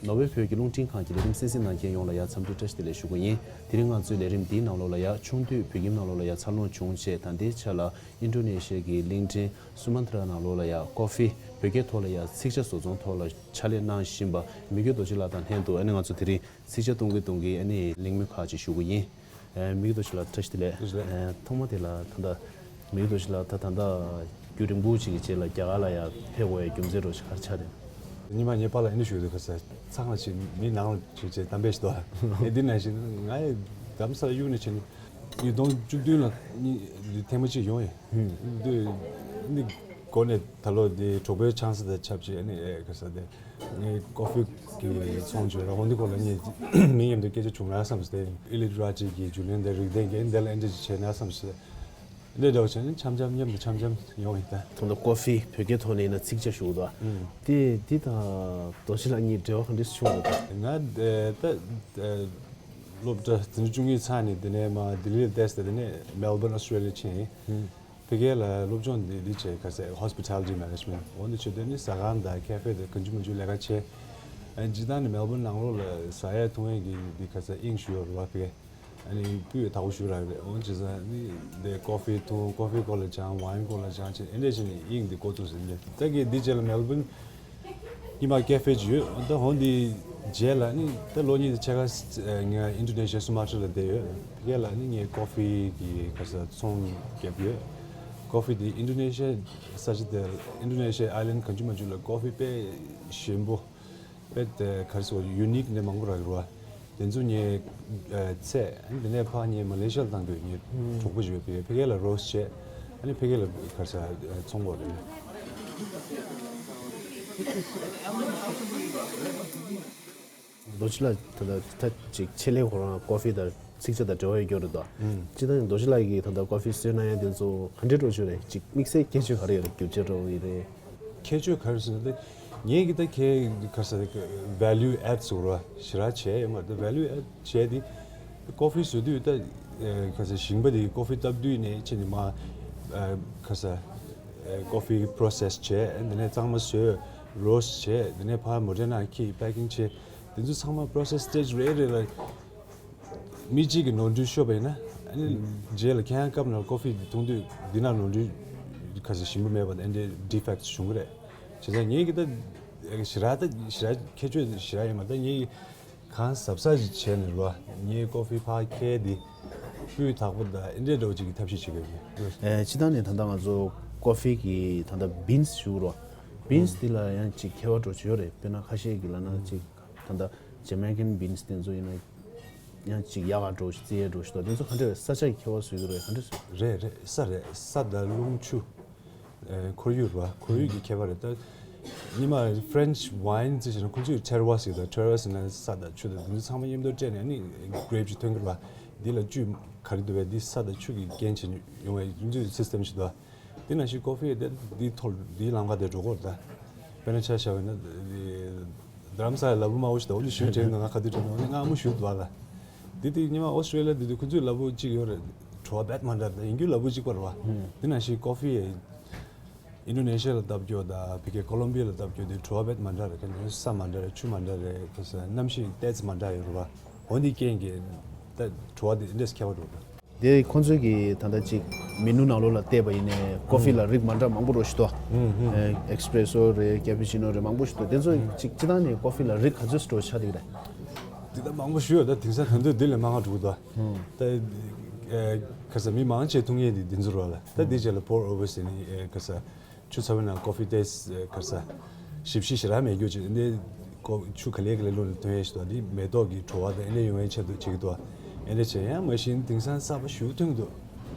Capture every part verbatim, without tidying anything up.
ནོར་ཝེ་བོད་ཀྱི་རླུང་འཕྲིན་ཁང་གི་ལས་རིམ་གསན་གཟིགས་གནང་མཁན་ཡོངས་ལ་ཡང་འཚམས་འདྲི་བཀྲ་ཤིས་བདེ་ལེགས་ཞུ་གི་ཡིན། དེ་རིང་ང་ཚོའི་ལས་རིམ་འདིའི་ནང་ལོགས་ལ་ཡང་ཆུང་དུས་བོད་ཁྱིམ་ནང་ལོགས་ལ་ཡང་འཚར་ལོངས་བྱུང་རྗེས་ད་ལྟའི་ཆ་ལ་ཨིན་ཌོ་ནེ་ཤི་ཡ་གི་གླིང་ཕྲན་སུ་མ་ཏྲ་ནང་ལོགས་ལ་ཡང་ཀོ་ཧྥི་བོད་སྐད་ཐོག་ལ་ཡང་ཚིག་ཇ་བཟོ་ཚོང་ཐོག་ལ་ཕྱག་ལས་གནང་བཞིན་པ་མི་རྒྱུད་རྡོ་རྗེ་ལགས་དང་ལྷན་དུ་ཨ་ནི་ང་ཚོ་དེ་རིང་ཚིག་ཇ་བཏུང་གི་བཏུང་གི་ཨ་ནི་གླེང་མོལ་ཁག་ཅིག་ཞུ་གི་ཡིན། ཨེ། མི་རྒྱུད་རྡོ་རྗེ་ལགས་བཀྲ་ཤིས་བདེ་ལེགས། བཀྲ་ཤིས་བདེ་ལེགས། ཨེ། ཐོག་མ་དེ་ལ་ད་ལྟ་མི་རྒྱུད་རྡོ་རྗེ་ལགས་ད་ད་ལྟ་རྒྱུན་རིང་པོ་ཅིག་གི་རྗེས་ལ་རྒྱ་གར་ལ་ཡང་ཕེབས་དགོས་ཡའི་རྒྱུ་མཚན་རོ་ཞིག་ག་རེ་ཆགས་རེད། ཉི་མ་ངའི་པཱ་ལགས་ཨ་ནི་ཞུ་དུས་ཁ་སང་ཚང་ལ་ཕྱིན་མི་ནང་ལ་ཕྱིན་བྱས་གཏམ་དཔེ་ཞིག་འདུག་ཨེ་འདི་ནང་བཞིན་ང་ཡི་རྡ་རམ་ས་ལ་གཡུག་ནས་ཕྱིན་ཉིས་སྟོང་བཅུ་བདུན་ལ་ནི་འདི་ཐེངས་མ་གཅིག་ཡོང་ཡིན། འདི་ནི་འགོ་ནས་ད་ལོ་འདི་གྲོགས་པོའི་ཆང་ས་དང་ཆབས་ཅིག་ཨ་ནི་ཨེ་ཁ་སང་དེ། ངས་ཀོ་ཧྥི་གི་ཚོང་བྱོས་ར་འོ་འདི་སྐོར་ལ་ངས་མི་མཉམ་དུ་སྐད་ཆ་བྱུང་ན་བསམ་སྟེ་ཨི་ལི་ཊི་རེ་ཊི་གི་རྒྱུ་ལོན་དེ་རིག་ལྡན་གྱི་འདི་ལ་ཨེ་འདྲ་ཅིག་བྱས་ན་བསམ་སྟེ་འདི་འདྲ་བྱས་ནས་འཆམ་འཆམ་མཉམ་དུ་འཆམ་འཆམ་ཡོང་བ་ཡིན་ད། ད་ལྟ་ཀོ་ཧྥི་བོད་སྐད་ཐོག་ནས་ཡིན་ན་ཚིག་ཇ་ཞུ་གི་འདུག་ཨ། དེ་འདི་དང་རྡོ་རྗེ་ལགས་གཉིས་འབྲེལ་བ་ག་འདྲ་བྱུང་འདུག་ད། ང་ད་ད་སློབ་གྲྭ་བདུན་ཅུ་དོན་གཉིས་ཚར་ནས་དེ་ནས་མ་ལྡི་ལིར་བསྡད་ཟེར་དེ་ནས་མེལ་བོན་ཨོ་སི་ཊྲེ་ལི་ཡ་ཕྱིན་ཡིན། ཕ་གི་ལ་སློབ་སྦྱོང་འདི་འདི་བྱས་ཁ་སའི་ཧོ་སི་པི་ཊལ་ཊི་མེ་ནེ་ཇི་མེན་ཊི་འོ་འདི་བྱས་དོན་ནི་ཟ་ཁང་དང་ཁེ་ཧྥེ་དང་གང་ཅི་མང་ཅི་ལས་ཀ་བྱས། ཨ་ནི་སྤྱིར་བཏང་ནི་མེལ་བོན་ནང་ལོགས་ལ་ཟ་ཡས་འཐུང་ཡས་ཀྱི་འདི་ཁ་སའི་དབྱིངས་ཞུ་ཡོད་རེད་བ་ཕ་གི། ཨ་ནི་སྤུས་དག་པོ་ཞུ་རག་རེད་འོ་བྱས་ཙང་ནི་འདི་ཀོ་ཧྥི་འཐུང་ཀོ་ཧྥི་སྐོར་ལ་སྦྱང་ཝའིན་སྐོར་ལ་སྦྱང་བྱས་ཨེ་འདྲས་བྱས་ནི་དབྱིངས་འདི་འགོ་བཙུགས་ཟིན་རེད་ད་གི་འདི་རྗེས་ལ་མེལ་བོན། ཉི་མ་ཀེ་ཧྥེ་ཅིག་ཡོད། ད་འོ་འདི་རྗེས་ལ་ནི་ད་ལོ་གཉིས་ཕྱེད་ཀ་ང་ཨིན་ཌོ་ནེ་ཤི་ཡ་སུ་མ་ཏྲ་ལ་བསྡད་ཡོད། ཕ་གི་ལ་ནི་ངས་ཀོ་ཧྥི་གི་ག་ས་ཚོང་བརྒྱབ་ཡོད། ཀོ་ཧྥི་འདི་ཨིན་ཌོ་ནེ་ཤི་ཡ་ས་ཆ་དེ་ཨིན་ཌོ་ནེ་ཤི་ཡ་ཨའི་ལན་གང་ཅི་མང་ཅི་ལ་ཀོ་ཧྥི་དཔེ་ཞིམ་པོ། དཔེ་དེ་ག་རེ་ཟེར་ཡུ་ནིག་ནི་མང་པོ་རག་གི་རེད་བ། དེ་ཚོ་ངས་ཚད་ཨ་ནི་དེ་ནས་ཕར་ངས་མ་ལེ་ཤི་ཡ་ལ་བཏང་དུས་ངས་གྲོགས་པོ་ཞིག་ཡོད་པས་ཕ་གི་ལ་རོ་སི་ཊི་བྱས་ཨ་ནི་ཕ་གི་ལ་ག་རེ་ཟེར་ཚོང་གོ་རེད། རྡོ་རྗེ་ལགས་ད་ལྟ་ད་ཅིག་ཆེད་ལས་ཁོ་རང་ཀོ་ཧྥི་དང་ཚིག་ཇ་དང་འབྲེལ་བ་ཡོད་རྒྱུ་རེད་དོ། ཅི་ལྟར་རྡོ་རྗེ་ལགས་ཀྱིས་ད་ལྟ་ཀོ་ཧྥི་བཟོས་གནང་ཡ་དེ་ཚོ་ག་འདྲས་འགྲོ་རྒྱུ་རེད་ཅིག་དམིགས་བསལ་ཁྱད་ཆོས་ག་རེ་ཡོད་རེད་རྒྱུ་ཆ་འགྲོ་ཡི་རེད། ཁྱད་ཆོས་ག་རེ་ཟེར་ན་དེ་ངས་ཀྱི་ད་ཁྱེད་ག་ས་value add་ཟེར་བ་ཞེ་དྲག་བྱས་ཡོད་མ་རེད་ད་value add་བྱས་དེ་ཀོ་ཧྥི་བཟོ་དུས་ད་ག་ས་ཞིང་པ་དེ་ཀོ་ཧྥི་བཏབ་དུས་ནས་ཕྱིན་ནས་མ་ག་ས་ཀོ་ཧྥི་process་བྱས་འདི་ནས་གཙང་མ་བཟོས་roast་བྱས་འདི་ནས་ཕར་མོ་ཊའི་ནང་འཁྱེར་packing་བྱས། དེ་ཚོ་ཚང་མ་process stage་རེ་རེ་ལ་མི་གཅིག་གིས་ནོར་འཁྲུལ་ཤོར་བ་ཡིན་ན་ཨ་ནི་རྗེས་ལ་ཁྱེད་རང་སྐབས་ནང་ཀོ་ཧྥི་འཐུང་དུས་འདི་ན་ནོར་འཁྲུལ་ཁ་ཤས་ཞིམ་པོ་མེད་པ་ཨེ་འདྲའི་defect་བྱུང་གི་རེད། བྱས་ཙང་ངེད་ཀྱི་ད་ཞེ་དྲག་ད་ཞེ་དྲག་ཁྱད་ཆོས་ཞེ་དྲག་ཡོད་མ་རེད་ད་ངེད་ཀྱི་གང་གཟབ་གཟབ་ཅིག་བྱས་ནས་རོ་ངེད་ཀོ་ཧྥི་ཕར་འཁྱེར་དེ་སྤུས་དག་པོ་དང་ཨེ་འདྲའི་འདྲ་བོ་ཅིག་གི་ཐབས་ཤེས་བྱེད་དགོས་ཀྱི། ཨེ་སྤྱིར་བཏང་ནས་ད་ལྟ་ང་ཚོ་ཀོ་ཧྥི་གི་ད་ལྟ་beans་ཞུ་རོ་beans་དེ་ལ་ཡང་ཅིག་ཁྱད་པར་འགྲོ་ཆོག་ཡོད་རེད་དཔེར་ན་ཁ་ཤས་ཀྱི་ལབ་ན་ཅིག་ད་ལྟ་Jamaican beans་དེ་ཚོ་ཡིན་ན་ཡང་ཅིག་ཡག་ག་འགྲོ་ཞིག་རྩི་ཡ་འགྲོ་ཞིག་དང་དེ་ཚོ་ག་འདྲ་རེད་ས་ཆ་གི་ཁྱད་པར་བཟོ་གི་རེད་ག་འདྲ་བཟོ། རེད་རེད་ས་རེད་ས་དང་རླུང་ཆུ། ཨེ་ཁོར་ཡུག་རེད་བ་ཁོར་ཡུག་གི་ཁྱད་པར་རེད་ད། ཉི་མ་French wine་ཅི་ཞེ་ན་ཁོ་ཚོས་terroir་ཟེར་དང་terroir་ཟེར་ན་ས་དང་ཆུ་དང་དེ་ཚོ་ཚང་མ་མཉམ་དུ་སྤྲད་ནས་ནི་grape་ཅིག་ཐོན་གི་རེད་བ། འདི་ལ་བཅུད་ག་རེ་འདུག་བས་འདི་ས་དང་ཆུ་གི་རྐྱེན་བྱས་ནས་ཡོང་བའི་ཁོ་ཚོའི་system་ཞིག་འདུག་བ། དེ་ནང་བཞིན་ཀོ་ཧྥི་དེ་འདི་ཐོག་འདིའི་ལམ་ཁ་དེ་འགྲོ་གི་རེད་ད། དཔེར་ན་ཆ་བཞག་པ་ཡིན་ན་རྡ་རམ་ས་ལའི་ལ་ཕུག་དམར་པོ་ཞིག་དང་འོ་ལི་ཞུ་དྲན་ན་ང་ག་དུས་དྲན་ན་འོ་ལི་ང་དམར་པོ་ཞུ་འདུག་བ་ལ། འདི་དེ་ཉི་མ་ཨོ་སི་ཀྲེ་ལི་ཡ་འདི་དུས་ཁོ་ཚོའི་ལ་ཕུག་གཅིག་ཡོད་རེད། བྲོ་བ་རྦད་མ་འདྲ་རེད་ད་ཡིན་རྒྱུ་ལ་ཕུག་གཅིག་པ་རེད་བ། དེ་ནང་བཞིན་ཀོ་ཧྥི་ཡི་ཨིན་ཌོ་ནེ་ཤི་ཡ་ལ་བཏབ་རྒྱུ་དང་ཕ་གི་ཀོ་ལོམ་བི་ཡ་ལ་བཏབ་རྒྱུ་དེ་བྲོ་བ་རྦད་མ་འདྲ་རེད་ཁ་ཉོན་ས་མ་འདྲ་རེད་ཆུ་མ་འདྲ་རེད་ཁ་ས་གནམ་གཤིས་ཏོག་ཙམ་མ་འདྲ་ཡོད་རེད་བ། འོ་འདི་རྐྱེན་གྱིས་ད་བྲོ་བ་དེ་འདྲས་ཁྱད་པར་འགྲོ་གི་རེད། དེ་ཁོང་ཚོས་ཀྱི་ད་ལྟ་ཅིག་མེ་ནུ་ནང་ལོགས་ལ་བལྟས་པ་ཡིན་ནའི་ཀོ་ཧྥི་ལ་རིགས་མ་འདྲ་མང་པོ་རོ་ཞིག་འདུག་ཨེ་ཨེག་སི་པི་རེ་སོ་རེད་ཀེ་པུ་ཅི་ནོ་རེད་མང་པོ་ཞིག་འདུག་དེ་ཚོ་ཅིག་སྤྱིར་བཏང་ནས་ཀོ་ཧྥི་ལ་རིགས་ག་ཚོད་ཞིག་འགྲོ་ཆགས་འདུག་རེད། འདི་ལྟར་མང་པོ་ཞུ་ཡོད་ད་དེང་སང་ད་དུང་འདི་ལས་མང་བ་འགྲོ་གི་འདུག་ད་ཁ་ས་མི་མང་ཆེ་འཐུང་མཁན་འདི་འདི་ཚོ་རོ་ལ་ད་འདི་རྗེས་ལ་པོར་ཨོ་ཝེ་སི་ནི་ཁ་ས། ཆུ་ཚ་བའི་ནང་ཀོ་ཧྥི་ཏེས་ག་ས། ཞིབ་ཞིབ་ཞེ་དྲག་མེད་རྒྱུ་ཅིག་འདི་ཀོ་ཆུ་ག་ལེ་ག་ལེ་བླུགས་ནས་ཐོན་ཡས་ཞིག་འདུག་འདི་མེ་ཏོག་གི་བྲོ་བ་དང་ཨེ་འདྲ་ཡོང་ཡས་ཆེད་དུ་བྱེད་ཀྱི་འདུག་ཨེ་འདྲ་བྱས་ཡང་མ་གཞི་དེང་སང་གསར་པ་ཞུ་ཐོན་གྱི་འདུག་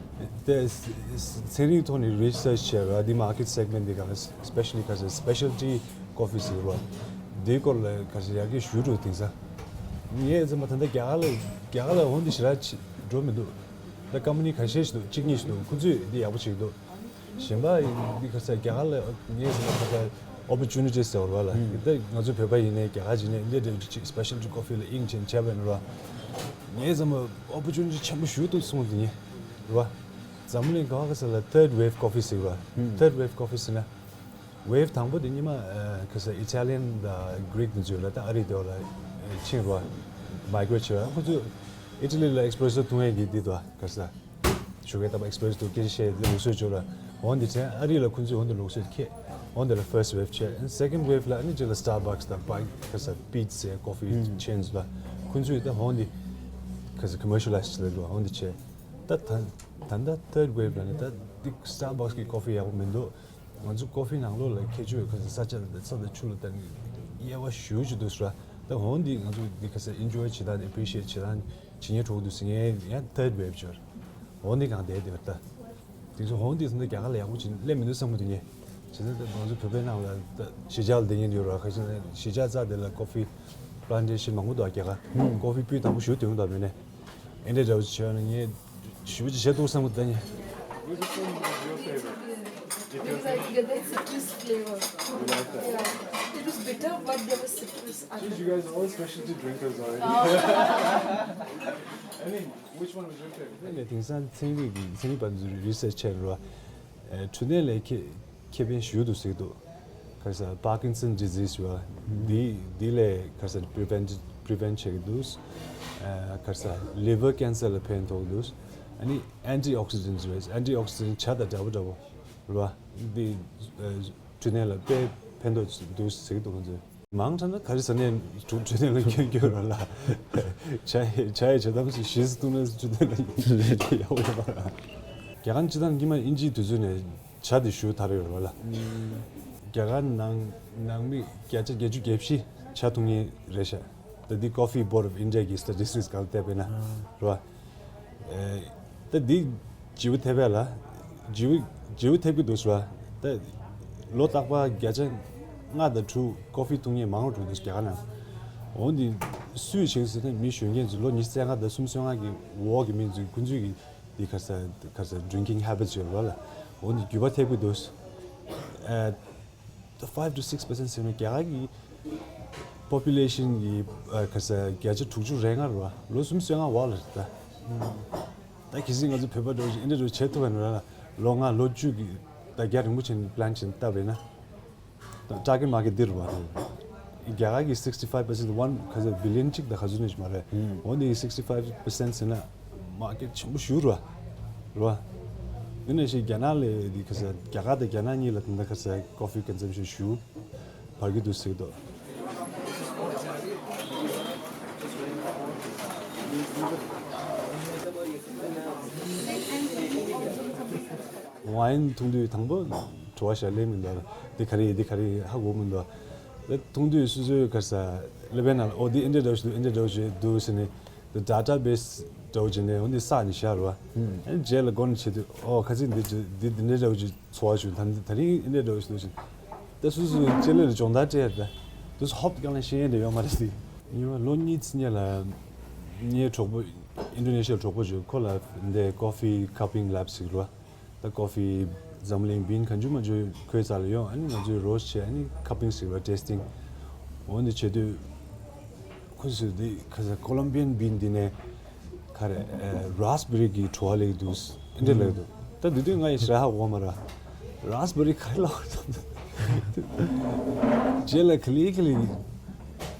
དེ་ཚན་རིག་ཐོག་ནས་རི་སར་ཆི་བྱས་ར་འདི་མར་ཀེ་ཊི་སེག་མེན་འདི་ག་ལ་སི་པེ་ཤལ་ལི་ག་ས་སི་པེ་ཤལ་ཊི་ཀོ་ཧྥི་ཟེར་ར་འདིའི་སྐོར་ལ་ག་ས་ཡར་རྒྱས་ཞུ་འགྲོ་དེང་སང་ངས་ཚང་མ་ད་ལྟ་རྒྱ་གར་ལ་རྒྱ་གར་ལ་འོང་དུས་ཞེ་དྲག་འགྲོ་མི་འདུག་ད་ཀམ་པ་ནི་ཁ་ཤས་ཤིག་འདུག་གཅིག་གཉིས་ཤིག་འདུག་ཁོ་ཚོས་འདི་ཡག་པོ་བྱེད་ཀྱི་འདུག་གཞན་པ་འདི་ག་ས་རྒྱ་གར་ལ་ངས་ཟེར་ན་ག་ས་ཨོ་པོར་ཅུ་ནི་ཊི་ཟེར་བ་ལ་ད་ང་ཚོ་བོད་པ་ཡིན་ནའི་རྒྱ་གར་ཡིན་ནའི་འདི་འདྲ་ཅིག་སི་པེ་ཤལ་ཊི་ཀོ་ཧྥི་ལ་དབྱིངས་ཅན་བྱས་པ་ཡིན་ར་ངས་ཟེར་ན་ཨོ་པོར་ཅུ་ནི་ཊི་ཆེན་པོ་ཞུ་འདུག་གསུངས་འདི་ཡིན་ར། འཛམ་གླིང་ག་བ་ག་ས་ལ་ཐར་ཌི་ཝེབ་ཀོ་ཧྥི་ཟེར་བ། ཐར་ཌི་ཝེབ་ཀོ་ཧྥི་ཟེར་ན། Wave དང་པོ་དེ་ཉི་མ་ཁ་ས་Italian དང་Greek དེ་ཚོས་ལ་ད་ཨ་རི་དེ་བ་ལ་ཕྱིན་རོ། Migrate བྱས་ར་ཁོ་ཚོས་Italy ལ་espresso འཐུང་ཡས་ཀྱི་དེ་དོ་ཁ་ས་ཞུ་གེ་ཏ་པ་espresso དུ་སྐད་ཆ་བཤད་དེ་ལུགས་སྲོལ་བཅོས་ར། འོན་ཏེ་དྲན་ཨ་རི་ལ་ཁོ་ཚོས་འོན་ཏེ་ལུགས་སྲོལ་ཁྱེད་འོན་ཏེ་ལ་first wave བྱས། Second wave ལ་ཨ་ནི་ཅི་ལ་Starbucks དང་པ་ཁ་ས་Peet's ཟེར་coffee chains ལ་ཁོ་ཚོས་ད་འོན་ཏེ་ཁ་ས་commercialize བྱས་ལ་འོན་ཏེ་བྱས། ད་ད་ད་ད་third wave ལ་ནི་ད་འདི་Starbucks གི་coffee ཡག་པོ་མི་འདུག་ང་ཚོ་coffee ནང་ལོགས་ལ་ཁྱད་ཆོས་ཁ་ས་ས་ཆ་ལ་ས་དང་ཆུ་ལ་ལྟ་ནི་དབྱེ་བ་ཞུ་ཅི་འདུག་ཟེར་བ། ད་འོན་ཏེ་ང་ཚོ་འདི་ཁ་ས་enjoy བྱེད་སྟངས་appreciate བྱེད་སྟངས་ཇི་སྙེད་གྲོགས་འདུག་ཟེར་ངས་ཡང་third wave བྱོས། འོན་ཏེ་གང་བསྡད་དེ་བར་ད། དེ་ཚོ་འོན་ཏེ་ཟེར་ན་རྒྱ་གར་ལ་ཡག་པོ་ཅིག་སླེབས་མི་འདུག་བསམ་གི་འདུག་ངས། བྱས་ཙང་ད་ང་ཚོ་བོད་པའི་ནང་ལ་ད་གཞིས་ཆགས་ལ་བསྡད་མཁན་ཡོད་ར། ཁ་ཤས་ནས་གཞིས་ཆགས་རྩ་དེ་ལ་coffee plantation མང་པོ་འདུག་རྒྱ་གར། coffee སྤུས་དག་པོ་ཞེ་པོ་ཐོན་གྱི་འདུག་མེད་ནས། ཨེ་འདྲ་འདྲ་བོ་ཅིག་བྱས་ན་ངས་ཞེ་པོ་ཅིག་བྱེད་ཐུབ་བསམ་གི་འདུག་ད་ངས། Which one was your favorite? Did you Because I get that citrus flavor. You like that? Yeah. It was bitter, but there was citrus. Geez, you guys are all specialty drinkers already. I mean, which one was your favorite? ཨ་ནི་དེང་སང་ཚན་རིག་གི་ཚན་རིག་པ་ཚོས་research བྱས་རོ། ཨ་འཕྲོད་བསྟེན་ལ་ཁྱད་ཁེ་ཕན་ཞུ་འདུག་ཟེར་འདུག་ག་རེ་ཟེར་Parkinson disease ཡོད་པ། འདི་འདི་ལས་ག་རེ་ཟེར་prevent prevent བྱེད་ཀྱི་འདུག་ཨ་ག་རེ་ཟེར་liver cancer ལ་ཕན་ཐོགས་འདུག་ཨ་ནི་antioxidants རེད། antioxidant ཇ་དང་འདྲ་པོ་འདྲ་པོ་རེད་པ། འདི་ཨ་འཕྲོད་བསྟེན་ལ་དཔེ་ཕན་ཐོགས་འདུག་ཟེར་གྱི་འདུག་ང་ཚོས། མང་དྲགས་ན་ག་རེ་ཟེར་ནས་འཕྲོད་བསྟེན་ལ་སྐྱོན་སྐྱོན་ར་ལ། ཇ་ཇ་ཡི་ཇ་དམ་ཞིག་ཞིས་བཏུང་ན་འཕྲོད་བསྟེན་ལ་ཡག་པོ་ཡོད་མ་རེད། རྒྱ་གར་སྤྱི་བཏང་སྔོན་མ་དབྱིན་ཇིའི་དུས་ཚོད་ནས་ཇ་དེ་ཞེ་པོ་དར་ཡོད་རེད་པ་ལ། རྒྱ་གར་ནང་ནང་མི་བརྒྱ་ཆ་བརྒྱད་ཅུ་གྱ་བཞི་ཇ་འཐུང་མཁན་རེད་ཤག་ད་འདི་Coffee Board of India གི་statistics སྒང་ལ་བལྟས་པས་ན་རེད་པ། ཨེ་ད་འདི་བརྗེ་པོ་ཐེབས་པས་ལ། བརྗེ་པོ་བརྗེ་པོ་ཐེབས་ཀྱི་འདུག་ཟེར་བ། ད་ལོ་རྟག་པར་བརྒྱ་ཆ་ལྔ་དང་དྲུག་coffee འཐུང་མཁན་མང་རུ་འགྲོ་འདུག་རྒྱ་གར་ནང་། འོན་ཏེ་སུས་བྱེད་ཟེར་ན་མི་གཞོན་སྐྱེས་ཚོ་ལོ་ཉི་ཤུ་རྩ་ལྔ་དང་སུམ་ཅུ་སོ་ལྔ་གི་འོག་གི་མི་ཚོས་ཁོ་ཚོས་ཀྱི་འདི་ག་རེ་ཟེར་ག་རེ་ཟེར་drinking habits ཡོད་རེད་པ་ལ། འོན་ཏེ་འགྱུར་བ་ཐེབས་ཀྱི་འདུག་ཨ། The five to six percent ཟེར་ན་རྒྱ་གར་གྱི་population གྱི་ཨ་ག་རེ་ཟེར་བརྒྱ་ཆ་དྲུག་ཅུ་རེ་ལྔ་རེད་པ། ལོ་སུམ་ཅུ་སོ་ལྔ་འོག་ལ་རེད་ད། ད་གལ་སྲིད་ང་ཚོ་བོད་པ་འདྲ་བོ་ཞིག་ཨེ་འདྲ་འདྲ་བོ་བྱེད་ཐུབ་པ་ཡིན་ན་ལོ་ལྔ་ལོ་བཅུ་གི་ད་རྒྱ་རིང་པོ་བྱས་ནས་plan བྱས་ནས་བཏབ་པ་ཡིན་ན། ད་target market འདི་རེད་པ། རྒྱ་གར་གྱི་sixty five percent one ག་ཚོད་billion གཅིག་དང་ག་ཚོད་ནས་ཞིག་མ་རེད། འོ་འདི་sixty five percent ཟེར་ན་market ཆེན་པོ་ཞེ་པོ་རེད་པ། རེད་པ། འདི་ནས་ཞིག་རྒྱ་ནག་ལ་འདི་ག་རེ་ཟེར་རྒྱ་གར་དང་རྒྱ་ནག་གཉིས་ལ་ད་ལྟ་ག་རེ་ཟེར་coffee consumption ཞེ་པོ་འཕར་གྱི་འདུག་ཟེར་གྱི་འདུག wine འཐུང་དུས་དང་པོ་བྲོ་བ་ཞེ་དྲག་སླེབས་མི་འདུག་འདི་ག་རེ་ཡིན་འདི་ག་རེ་ཡིན་ཧ་གོ་མི་འདུག་འཐུང་དུས་སོ་སོའི་ག་རེ་ཟེར་ཀླད་པའི་ནང་ལ་ཨོ་འདི་ཨེ་འདྲ་འདྲ་བོ་ཞིག་འདུག་ཨེ་འདྲ་འདྲ་བོ་ཞིག་འདུག་ཟེར་ནས། The database འདྲ་བོ་ཅིག་ནས་འོ་འདི་བསགས་ནས་བཞག་རོ། ཨ་ནི་རྗེས་ལ་སྒོ་ནས་བྱེད་དུས་ཨོ་ཁ་སང་འདི་འདི་འདི་འདྲ་འདྲ་བོ་ཅིག་ཚོར་བ་བྱུང་ད་ད་རིང་འདི་འདྲ་འདྲ་བོ་ཞིག་འདུག་ཅིག་ད་སོ་སོའི་ལྕེ་ལེ་ལ་སྦྱོང་བརྡར་སྤྲད་ད། དུས་སུ་ཧོབ་ཀྱང་ལ་ཤེས་ཡོན་དེ་ཡོད་མ་རེད་དེ། ཉི་མ་ལོ་གཉིས་ཙམ་སྔོན་ལ་ངའི་གྲོགས་པོ་ཨིན་ཌོ་ནེ་ཤི་ཡའི་གྲོགས་པོ་ཅིག་ཁོ་ལ་འདི་coffee cupping lab ཟེར་རོ། ད་coffee འཛམ་གླིང་བིན་གང་བྱུང་མང་བྱུང་ཁོའི་རྩ་ལ་ཡོང་ཨ་ནི་ང་ཚོས་roast བྱས་ཨ་ནི་cupping ཟེར་བ་tasting འོ་འདི་བྱེད་དུས་ཁོ་ཚོས་འདི་ཁ་ས་Colombian བིན་འདི་ནས་ག་རེ་raspberry གི་བྲོ་བ་སླེབས་འདུག་ཨེ་འདྲ་ལབ་འདུག་ད་དེ་དུས་ང་ཡི་ཞེ་དྲག་ཧ་གོ་མ་ར་raspberry ག་རེ་ལབ་འདུག་རྗེས་ལ་ག་ལེ་ག་ལེ།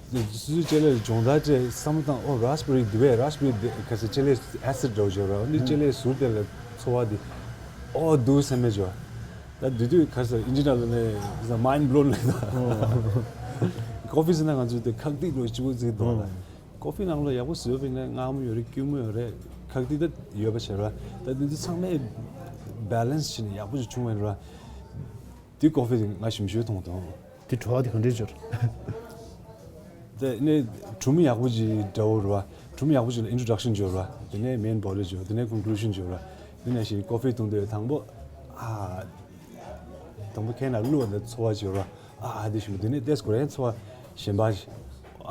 སོ་སོའི་ལྕེ་ལེ་སྦྱོང་བརྡར་བྱས་བསམ་བློ་བཏང་ཨོ་raspberry འདུག་པས་raspberry འདི་ག་ས་ལྕེ་ལེ་acid འདྲ་བོ་བྱས་ར་འདི་ལྕེ་ལེ་ཟུར་དེ་ལ་ཚོར་བ་འདི་ཨོ་འདུག་སེམས་མེད་བྱས། ད་དེ་དུས་ག་ས་ཨིན་ཇི་ནང་ལ་ནས་mind blown ལེ་ད་coffee ཟེར་ན་ང་ཚོས་དེ་ཁག་ཐེག་འགྲོ་གཅིག་པོ་ཟིག་འདུག་ད་coffee ནང་ལ་ཡག་པོ་བཟོས་པ་ཡིན་ན་མངར་མོ་ཡོད་རེད་སྐྱུར་མོ་ཡོད་རེད་ཁག་ཐེག་ད་ཡོད་པ་བྱས་ར་ད་དེ་ཚོ་ཚང་མས་balance བྱས་ནས་ཡག་པོ་ཞིག་བྱུང་བ་ཡིན་ར། དེ་coffee དེ་ང་ཞིམ་ཤོས་མཐོང་དང་། དེ་བྲོ་བ་དེ་ག་འདྲས་འབྱོར། དེ་ནས་གྲུ་མི་ཡག་པོ་ཅིག་འདྲ་བོ་རེད་བ། གྲུ་མི་ཡག་པོ་ཅིག་ལ་introduction འབྱོར་བ། དེ་ནས་main body འབྱོར། དེ་ནས་conclusion འབྱོར་བ། དེ་ནས་ཞིག་coffee འཐུང་དུས་དང་པོ། ཨ། དང་པོ་ཁའི་ནང་བླུགས་པ་ནས་ཚོར་བ་འབྱོར་བ། ཨ་དེ་ཞིམ་པོ་དེ་ནས་ཏེས་ཁོ་རང་ཚོར་བ་གཞན་པ་ཞིག་ཨ།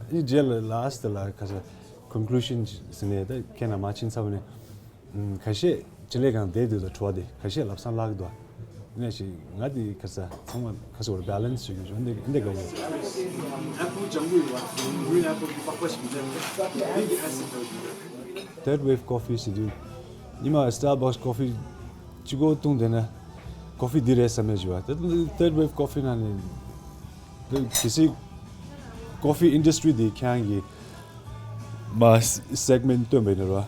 རྗེས་ལ་last ལ་ག་ས་conclusion ཟེར་ནས་ད་ཁའི་ནང་མར་ཕྱིན་ཚར་བ་ནས། ཁ་ཤས་ལྕེ་ལེ་གང་བསྡད་འདུག་ད་བྲོ་བ་དེ་ཁ་ཤས་ལབ་སང་བརླག་འདུག་ནས་ཞིག་ང་དེ་ཁ་ས་ཚང་མ་ཁ་ས་བར་balance བྱེད་དགོས་འདི་འདི་ག་ཡིན། Apple ལྗང་གུ་ཡོད་པ། Green apple གི་པགས་པ་ཞིག་འདི་གི་acid འདྲ་བོ་ཞིག Third wave coffee ཟེར་དུས་ཉི་མ་Starbucks coffee གཅིག་པོ་བཏུང་བསྡད་ན་ Coffee འདི་རེད་བསམ་ནས་བྱས་པ། ད་third wave coffee ནང་ནས་ད་གལ་སྲིད་coffee industry འདི་ཁྱེད་རང་གི་མ་segment སྟོན་པ་ཡིན་ན་ར།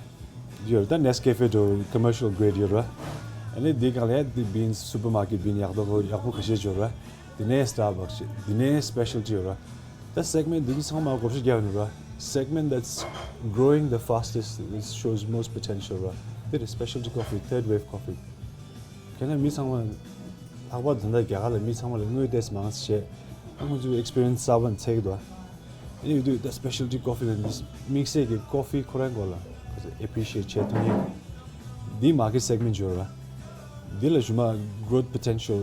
ཡོད་ད་Nescafe འདྲ་commercial grade ཡོད་ར། ཨ་ནི་འདི་གང་ལས་འདི་beans supermarket beans ཡག་པོ་ཡག་པོ་ཁ་ཤས་ཡོད་ར། དེ་ནས་Starbucks འདི་ནས་specialty ཡོད་ར། ད་segment འདི་ཚང་མ་བགོ་བཤའ་རྒྱག་ཡོད་ར། Segment that's growing the fastest, it shows most potential ར། འདི་རེད་specialty coffee, third wave coffee. ཁྱེད་ན་མི་ཚང་མ་ལྷག་པར་དུ་ད་རྒྱ་གར་ལ་མི་ཚང་མ་ལ་དངོས་བལྟས་མང་ཆེ་ཨ་ཁོང་ཚོའི་experience གསར་པ་འཚོལ་གི་འདུག་ཨ་ནི་ཡོད་དུས་ད་specialty coffee ལ་དམིགས་བསལ་གྱི་coffee ཁོ་རང་སྐོར་ལ་appreciate བྱེད་ཐུབ་མཁན་འདི་market segment ཡོད་ར། འདི་ལ་ཞུ་མ་growth potential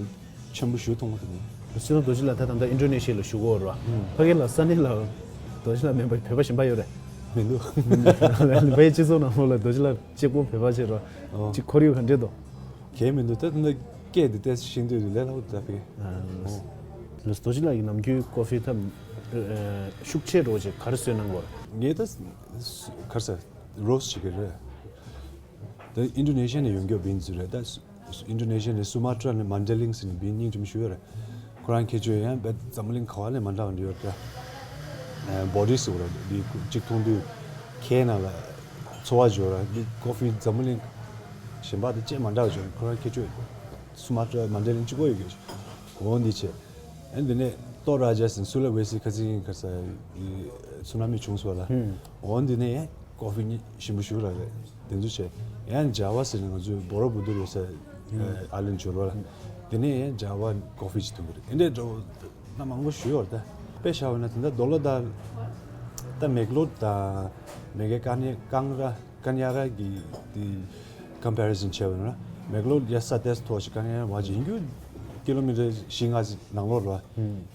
ཆེན་པོ་ཞུ་མཐོང་གི་འདུག་སྤྱི་ནོར་རྡོ་རྗེ་ལགས་ད་ད་ལྟ་Indonesia ལ་བཞུགས་ཡོད་ར། ཕ་གི་ལ་ས་གནས་ལ་རྡོ་རྗེ་ལགས་མིན་པ་བོད་པ་གཞན་པ་ཡོད་རེད། མི་འདུག་ཕ་གི་སྤྱི་ཚོགས་ནང་ལོགས་ལ་རྡོ་རྗེ་ལགས་གཅིག་པོ་བོད་པ་ཅིག་ར། ཨོ། གཅིག་ཁོར་ཡུག་ག་འདྲས་འདུག་གལ་མི་འདུག་ད་ནི་སྐད་འདི་ཏོག་ཙམ་ཤེས་འདོད་འདུག་ལས་སླ་པོ་འདུག་ད་ཕ་གི། ཨ། རྡོ་རྗེ་ལགས་ཀྱི་ནམ་རྒྱུན་coffee ཐབས་ཤུགས་ཆེ་རོ་ཅིག་ག་རེ་བཟོས་གནང་གོ། ངས་ད་ག་རེ་ཟེར་roast བྱེད་ཀྱི་རེད། ད་Indonesia ནས་ཡོང་རྒྱུ་beans རེད་ད། Indonesia ནས་Sumatra ནས་Mandailing ཟེར་ནས་bean སྙིང་རྗེ་མོ་ཞིག་ཡོད་རེད། ཁོ་རང་ཁྱད་ཆོས་ཡང་རྦད་འཛམ་བུ་གླིང་ག་བ་ནས་མ་འདྲ་བ་འདྲ་ཡོད་རེད། body ཟེར་བ་རེད་འདི་གཅིག་མཐོང་དུས་ཁའི་ནང་ལ་ཚོར་བ་འབྱོར་ར། འདི་coffee འཛམ་བུ་གླིང་གཞན་པ་དང་ཅིག་མ་འདྲ་བ་འབྱོར། ཁོ་རང་ཁྱད་ཆོས་Sumatra Mandailing གཅིག་པོ་ཡོད་རེད། འོ་འདི་བྱས། ཨ་འདི་ནས་ཏོ་ར་ཇ་ཟེར་སུ་ལ་ཝེ་སི་ཁ་སང་ག་ས་སུ་ན་མི་བྱུང་སོང་ལ། འོ་འདི་ནས་coffee ཞིམ་པོ་ཞིག་རག་རེད། དེ་ཚོ་བྱས། ཡང་Java ཟེར་ནས་ང་ཚོའི་བོ་རོ་བུ་དུར་ཡོད་ས་island འབྱོར་བ་ལ། དེ་ནས་ཡང་Java coffee ཅིག་འཐུང་གི་རེད། ཨེ་འདྲས་འགྲོ་ན་མང་པོ་ཞུ་ཡོད་རེད་ད། དཔེ་བཞག་པ་ན་དེ་འདྲ་རྡོ་ལ་དང་ད་མེག་ལོར་དང་མེ་གེ་ཀ་ནི་ཀང་ར་ཀན་ཡ་ར་གི་དེ་comparison བྱས་པ་ན་མེག་ལོར་ཡ་ས་ཏེས་མཐོ་ཞིག་ཀན་ཡ་ར་བ་ཅིག་ཡིན་རྒྱུ་ཀི་ལོ་མི་ཊར་བཞི་ལྔ་ནང་ལོགས་རེད་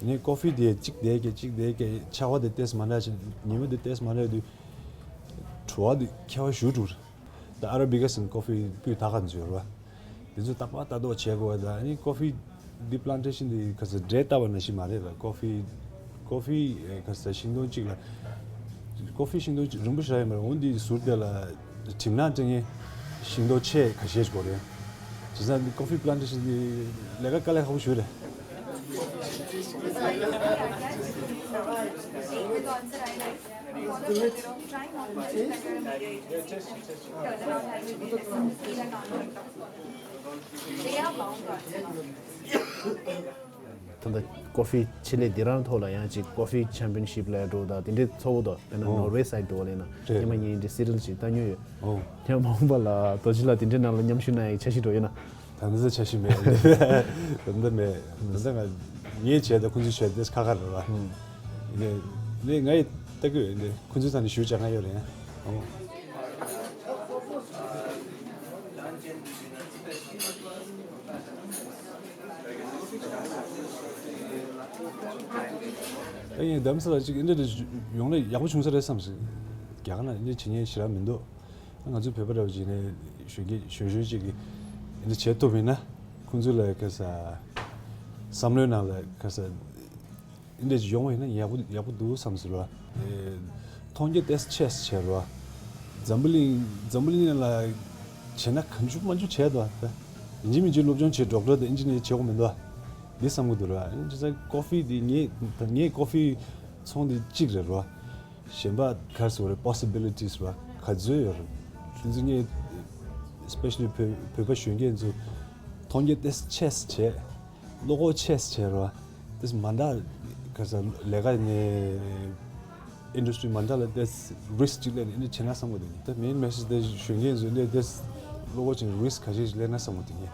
བ། ནས་coffee དེ་གཅིག་དེ་གས་གཅིག་དེ་གས་ཆར་པ་དེ་ཏེས་མ་འདྲ་ཅིག་ཉི་མ་དེ་ཏེས་མ་འདྲ་དུས། བྲོ་བ་འདི་ཁྱད་པར་ཞེ་དྲག་རེད། ད་Arabica ཟེར་coffee སྤུས་དག་ག་འཛུལ་བ། དེ་ཚོ་ཏག་ཏག་ལྟ་རྟོག་བྱེད་དགོས་པ་དང་ཨ་ནི་coffee འདི་plantation འདི་ག་ཚོད་འདྲེ་ལྟ་བ་ནང་བཞིན་མ་རེད་ལ། coffee coffee ག་ཚོད་ཤིང་སྡོང་གཅིག་ལ་coffee ཤིང་སྡོང་གཅིག་རིང་པོ་ཞིག་ཡོད་མ་རེད། འོ་འདི་ཟུར་དེ་ལ་གྲིབ་ནག་སྤྲད་མཁན་ཤིང་སྡོང་ཆེ་ཁ་ཤས་ཤིག་དགོས་རེད། བྱས་ཙང་འདི་coffee plantation འདི་ལས་ཀ་དཀའ་ལས་ཁག་པོ་ཞིག་རེད། ད་ལྟ་coffee ཆེད་ལས་འདི་རང་ཐོག་ལ་ཡང་ཅིག་coffee championship ལས་འགྲོ་དང་དེ་འདྲའི་ཚོགས་འདུ་དཔེར་ན་ཨོ། Norway side འགྲོ་བ་ལས་ན་རེད། ཉི་མ་ཉིན་འདི་Seattle ཅིག་ལྟ་མྱོང་ཡོད། ཨོ། ཡང་མ་འོངས་པ་ལ་རྡོ་རྗེ་ལགས་དེ་འདྲའི་ནང་ལ་མཉམ་ཞུགས་གནང་ཡའི་འཆར་གཞི་འགྲོ་ཡོད་ན། ད་ནི་ཚ་འཆར་གཞི་མེད། ད་ནི་མེད། ད་ནི་ང་ངས་བྱས་ད་ཁོང་ཚོས་བྱས་དེ་ཁ་ཁ་རེད་བ། ཨུམ། ནས་ནས་ང་ཡི་ལྟ་གི་ཡོད་ནས་ཁོང་ཚོའི་ཐད་ནས་ཞུ་བྱ་ང་ཡོད་རེད། ཨོ། ཨེ་ཡིན་གདམ་ས་ལ་ཅིག་འདི་འདྲ་ཡོང་ན་ཡག་པོ་བྱུང་ས་རེད་བསམ་སོང་། རྒྱ་གར་ནང་འདི་བྱེད་མཁན་ཞེ་དྲག་མི་འདུག་ང་ཚོ་བོད་པ་འདྲ་བོ་ཅིག་ནས་གཞོན་སྐྱེས་གཞོན་གཞོན་ཅིག་གིས་འདི་བྱེད་ཐུབ་ཡིན་ན་ཁོང་ཚོ་ལ་ག་ས་བསམ་བློའི་ནང་ལ་ག་ས་འདི་འདྲ་ཅིག་ཡོང་བ་ཡིན་ན་ཡག་པོ་ཡག་པོ་འདུག་བསམ་སོང་ར། མཐོང་རྒྱ་ཏོག་ཙམ་ཆེ་ཙམ་བྱས་ར། འཛམ་བུ་གླིང་འཛམ་བུ་གླིང་ལ་བྱས་ན་གང་བྱུང་མང་བྱུང་བྱས་འདུག་ད་ཡིན་གཅིག་མིན་གཅིག་སློབ་སྦྱོང་བྱས་ཌོག་ཊར་དང་ཨིན་ཇི་ནི་ཡར་བྱེད་དགོས་མི་འདུག་འདི་བསམ་གི་འདུག་ར། ཨིན་ཇི་ས་ཀོ་ཧྥི་འདི་ངས་ངས་ཀོ་ཧྥི་ཚོང་འདི་གཅིག་རེད་ར། གཞན་པ་ག་རེ་ཟེར་དགོས་རེད། པོ་སི་བི་ལི་ཊིས་ར་ག་ཚོད་ཡོད་རེད། དེ་ཚོ་ངས་especially བོད་བོད་པ་གཞོན་སྐྱེས་ཚོ་མཐོང་རྒྱ་ཏོག་ཙམ་ཆེ་ཙམ་བྱས། བློ་ཁོག་ཆེ་ཙམ་བྱས་ར། ཏོག་ཙམ་མ་འདྲ་ག་ས་ལས་ཀ་ནས་ཨིན་ཌ་སི་ཊི་རི་མ་འདྲ་ལ་ཏོག་ཙམ་རི་སི་ཀི་གཅིག་ལེན་ནས་ཨིན་ཌ་སི་ཊི་རི་བྱེད་ན་བསམ་གི་འདུག་ད་མེན་མེ་སེ་ཇི་དེ་གཞོན་སྐྱེས་ཚོ་འདི་ཏོག་ཙམ་བློ་ཁོག་ཆེ་རི་སི་ཀི་ག་ཤེད་ཅིག་ལེན་ན་བསམ་གི་འདུག་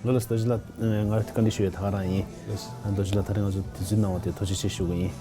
ངས། ལགས་ལགས་རྡོ་རྗེ་ལགས། ང་རང་བཀའ་འདྲི་ཞུ་ཡས་ད་ག་རང་ཡིན། ལགས། རྡོ་རྗེ་ལགས་ད་རེས་ང་ཚོ་དུས་ཚོད་གནང་བ་དེ་ཐུགས་རྗེ་ཆེ་ཞུ་གི་ཡིན།